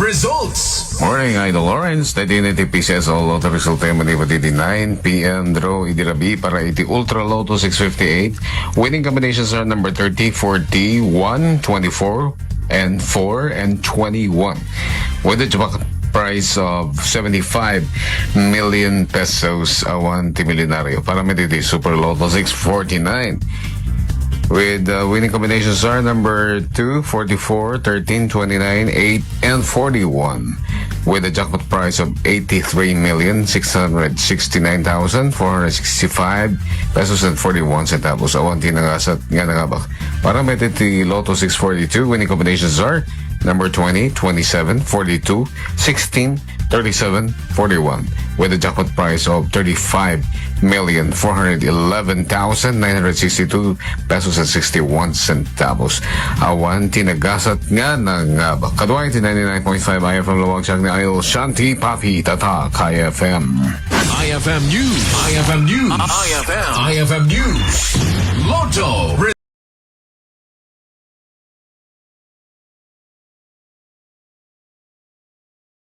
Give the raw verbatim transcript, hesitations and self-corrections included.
results. Morning, Idol Lawrence. Daytoy iti P C S O Lotto result tayo maniwat iti nine p.m. draw idi rabii para iti Ultra Lotto six fifty-eight. Winning combinations are number thirty, forty, one, twenty-four, and four, and twenty-one. With a jackpot price of seventy-five million pesos, awan ti milyonaryo para iti Super Lotto six forty-nine. With uh, winning combinations are number two, forty-four, thirteen, twenty-nine, eight, and forty-one. With a jackpot price of eighty-three million six hundred sixty-nine thousand four hundred sixty-five pesos and forty-one centavos. Awan ti nagasat nga nangabak. Para iti Lotto six forty-two, winning combinations are number twenty, twenty-seven, forty-two, sixteen, thirty-seven, forty-one, with a jackpot price of thirty-five million four hundred eleven thousand nine hundred sixty-two pesos and sixty-one centavos. Awan ti nagasat nga nangabak. Kadua iti ninety-nine point five I F M Labuag, siak ni Idol Shanti Papi, Tatak I F M. I F M News. I F M News. I F M. I F M News. Lotto